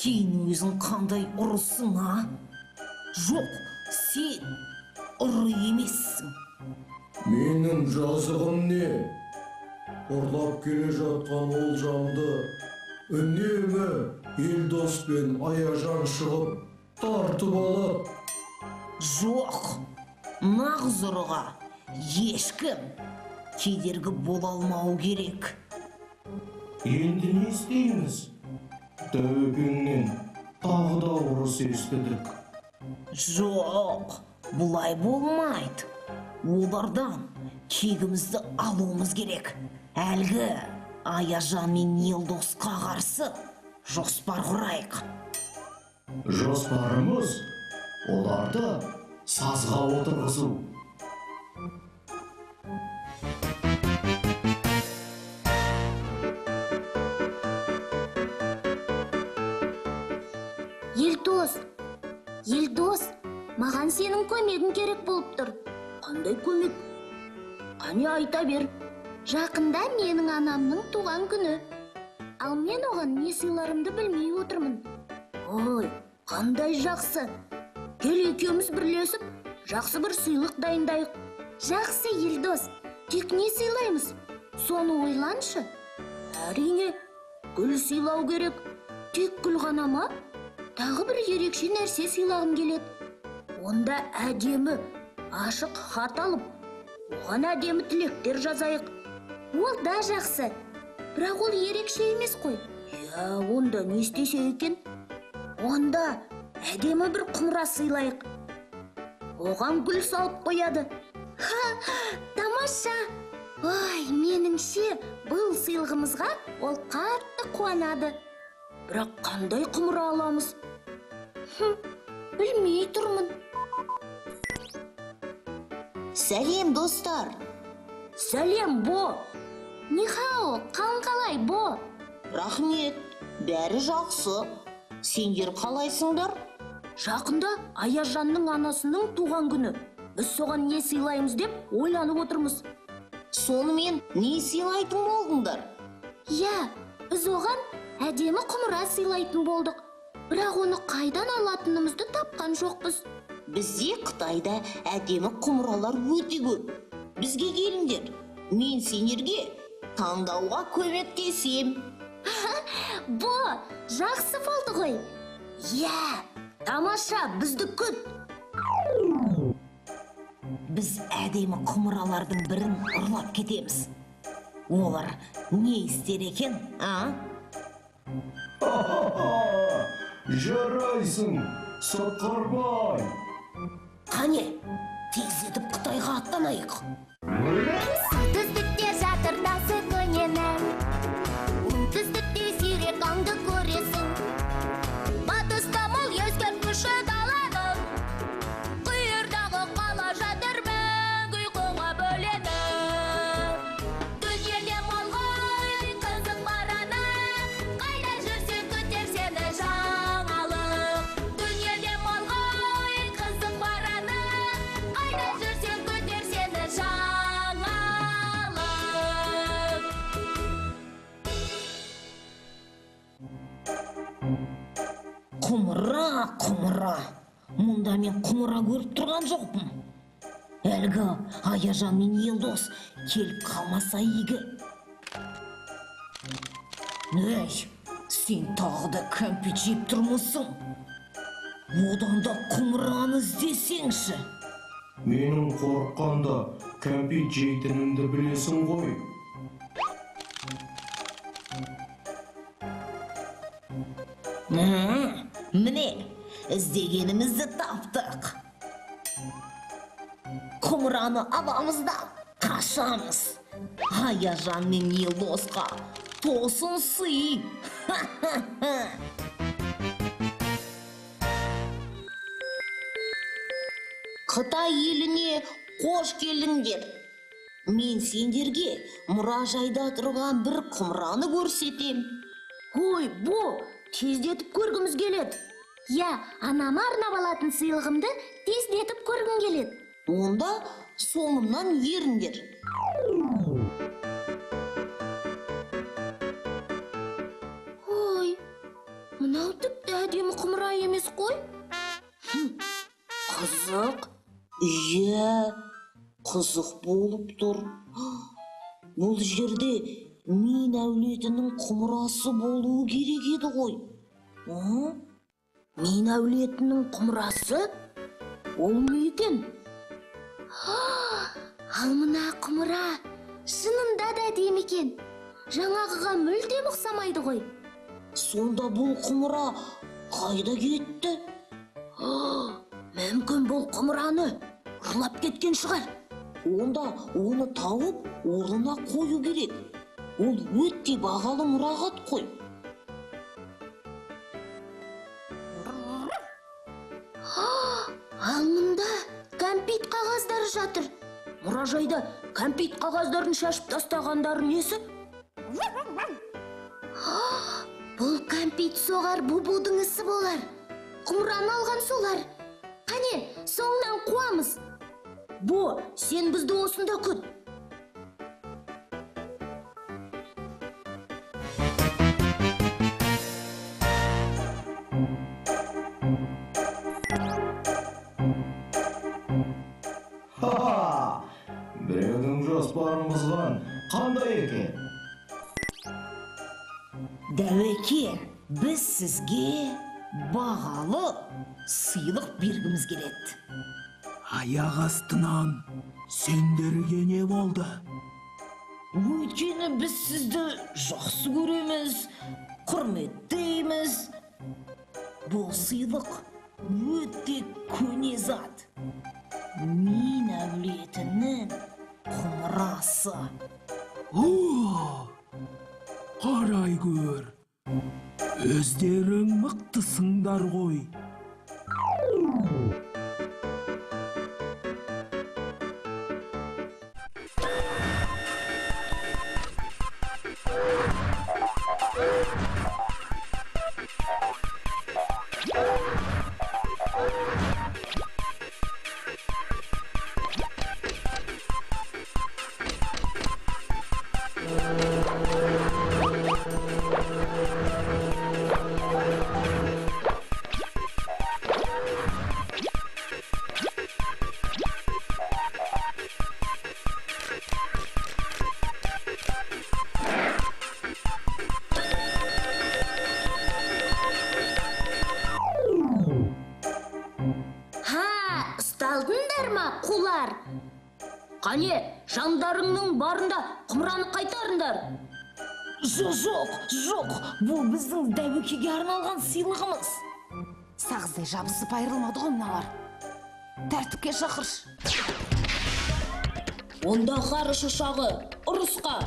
Сен өзің қандай ұрысың, а? Жоқ, сен ұры емессің. Менің жазығым не? Ұрлап келе жатқан олжамды үнемі Елдос пен Аяжан шығып тартып алады. Жоқ, нағыз ұрыға ешкім кедергі бола алмау керек. Енді не істейміз? Тәуекеңнен тағы да ұрыс естідік. Жоқ, бұлай болмайды. Олардан кегімізді алуымыз керек. Әлгі Аяжан мен Елдосқа қарсы жоспар құрайық. Жоспарымыз оларды сазға отырғызу. Елдос, Елдос, маған сенің көмегің керек болып тұр. Қандай көмек? Қане айта бер. Жақында менің анамның туған күні. Ал мен оған не сыйларымды білмей отырмын. Ой, қандай жақсы. Кел екеуміз бірлесіп, жақсы бір сыйлық дайындайық. Жақсы, Елдос. Тек не сыйлаймыз? Соны ойланшы. Әрине, гүл сыйлау керек. Тек гүл ғана ма? Тағы бір ерекше нәрсе сыйлағым келеді. Онда әдемі ашық хат алып, оған әдемі тілектер жазайық. Ол да жақсы. Бірақ ол ерекше емес қой. Иә, онда не істесе екен? Онда әдемі бір құмыра сыйлайық. Оған гүл салып қояды. Ха, тамаша! Ой, меніңше, бұл сыйлығымызға ол қатты қуанады. Бірақ қандай құмыра аламыз? Білмей тұрмын. Сәлем, достар. Сәлем, Бо. Нихао, қалың қалай, Бо? Рахмет, бәрі жақсы. Сендер қалайсыңдар? Жақында Аяжанның анасының туған күні. Біз соған не сыйлаймыз деп ойланып отырмыз. Сонымен не сыйлайтын болдыңдар? Иә, біз оған әдемі құмыра сыйлайтын болдық. Бірақ оны қайдан алатынымызды тапқан жоқпыз. Бізде Қытайда әдемі құмыралар өте көп. Бізге келіңдер. Мен сендерге таңдауға көмектесем. Бо, жақсы болды ғой. Иә, тамаша, бізді күт. Біз әдемі құмыралардың бірін ұрлап кетеміз. Олар не істер екен, а? Жарайсың, Сотқарбай. Қане, тездетіп Қытайға аттанайық. Солтүстікте жатыр тасы көненің, оңтүстікте сирек аңды көресің. Батыста мол ескерткіші даланың, қиырдағы қала жатыр мәңгі ұйқыға бөленіп. Дүниеде мол ғой қызық бар анық, қайда жүрсең күтер сені жаңалық. Дүниеде мол ғой қызық бар анық, қайда жүрсең күтер сені жаңалық. Құмыра, құмыра. Мұнда мен құмыра көріп тұрған жоқпын. Әлгі Аяжан мен Елдос келіп қалмаса игі. Ей, сен тағы да кәмпит жеп тұрмысың. Одан да құмыраны іздесеңші. Менің қорыққанда кәмпит жейтінімді білесің ғой. Міне, іздегенімізді таптық. Құмыраны аламыз да қашамыз. Аяжан мен Елдосқа тосын сый. Қытай еліне қош келдіңдер. Мен сендерге мұражайда тұрған бір құмыраны көрсетем. Ой, Бо, тездетіп көргіміз келеді. Иә, анама арнап алатын сыйлығымды тездетіп көргім келеді. Онда соңымнан еріңдер. Ой, Мынау тіпті әдемі құмыра емес қой. Қызық. Иә, қызық болып тұр. Бұл жерде Мин әулетінің құмырасы болуы керек еді ғой. Мин әулетінің құмырасы? Ол не екен? Ал мына құмыра шынында да әдемі екен. Жаңағыға мүлдем ұқсамайды ғой. Сонда бұл құмыра қайда кетті? Мүмкін бұл құмыраны ұрлап кеткен шығар. Онда оны тауып орнына қою керек. Ол өте бағалы мұрағат қой. Ал мұнда кәмпит қағаздары жатыр. Мұражайда кәмпит қағаздарын шашып тастағандары несі? Бұл кәмпит соғар Бубудың ісі болар. Құмыраны алған солар. Қане, соңынан қуамыз. Бо, сен бізді осында күт. Ха-ха! Біреудің жоспарын бұзған қандай екен? Дәуеке, біз сізге бағалы сыйлық бергіміз келеді. Аяқ астынан сендерге не болды? Өйткені біз сізді жақсы көреміз, құрметтейміз. Бұл сыйлық өте көне зат. Мин әулетінің құмырасы. О, қарай көр. Өздерің мықтысыңдар ғой. Құлар. Қане, жандарыңның барында құмыраны қайтарыңдар. Жоқ, жоқ, бұл біздің Дәуекеге арналған сыйлығымыз. Сағыздай жабысып айырылмады ғой мыналар. Тәртіпке шақыршы. Онда ғарыш ұшағы, ұрысқа.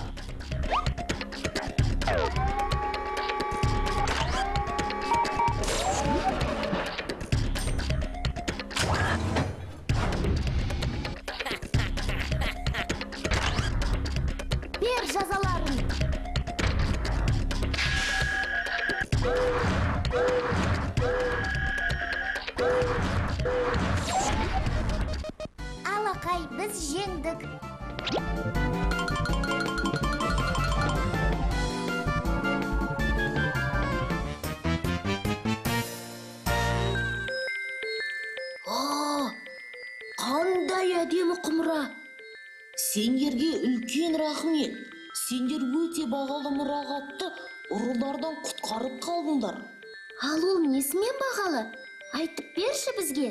Бер жазаларын. Алақай, біз жеңдік. Қандай әдемі құмыра. Сендерге үлкен рахмет. Сендер өте бағалы мұрағатты ұрылардан құтқарып қалдыңдар. Ал ол несімен бағалы? Айтып берші бізге.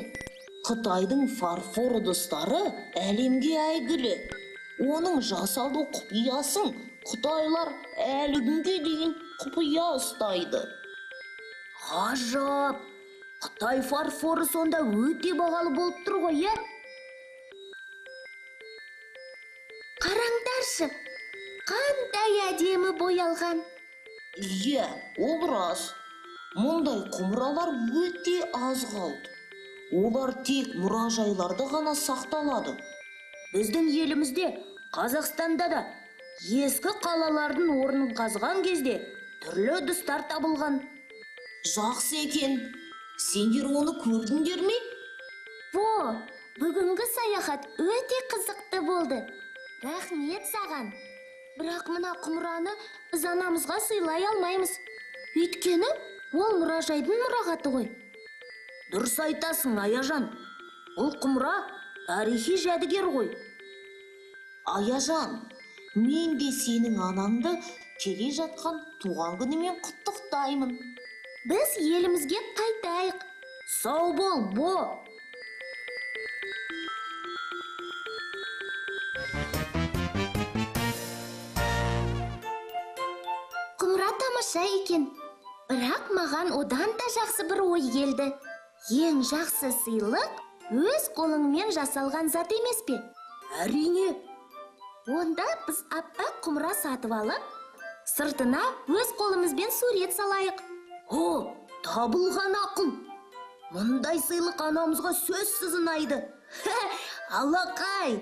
Қытайдың фарфор ыдыстары әлемге әйгілі. Оның жасалу құпиясын қытайлар әлі күнге дейін құпия ұстайды. Ғажап! Қытай фарфоры сонда өте бағалы болып тұр ғой, е? Қараңдаршы, қандай әдемі боялған. Иә, ол рас. Мұндай құмыралар өте аз қалды. Олар тек мұражайларда ғана сақталады. Біздің елімізде, Қазақстанда да ескі қалалардың орнын қазған кезде түрлі ыдыстар табылған. Жақсы екен. Сендер оны көрдіңдер ме? Во, бүгінгі саяхат өте қызықты болды. Рахмет саған. Бірақ мына құмыраны біз анамызға сыйлай алмаймыз. Өйткені Ол мұражайдың мұрағаты ғой. Дұрыс айтасың, Аяжан. Бұл құмыра тарихи жәдігер ғой. Аяжан, мен де сенің анаңды келе жатқан туған күнімен құттықтаймын. Біз елімізге қайтайық. Сау бол, Бо. Құмыра тамаша екен. Бірақ маған одан да жақсы бір ой келді. Ең жақсы сыйлық өз қолыңмен жасалған зат емес пе? Әрине. Онда біз аппақ құмыра сатып алып, сыртына өз қолымызбен сурет салайық. О, табылған ақыл. Мұндай сыйлық анамызға сөзсіз ұнайды. Алақай,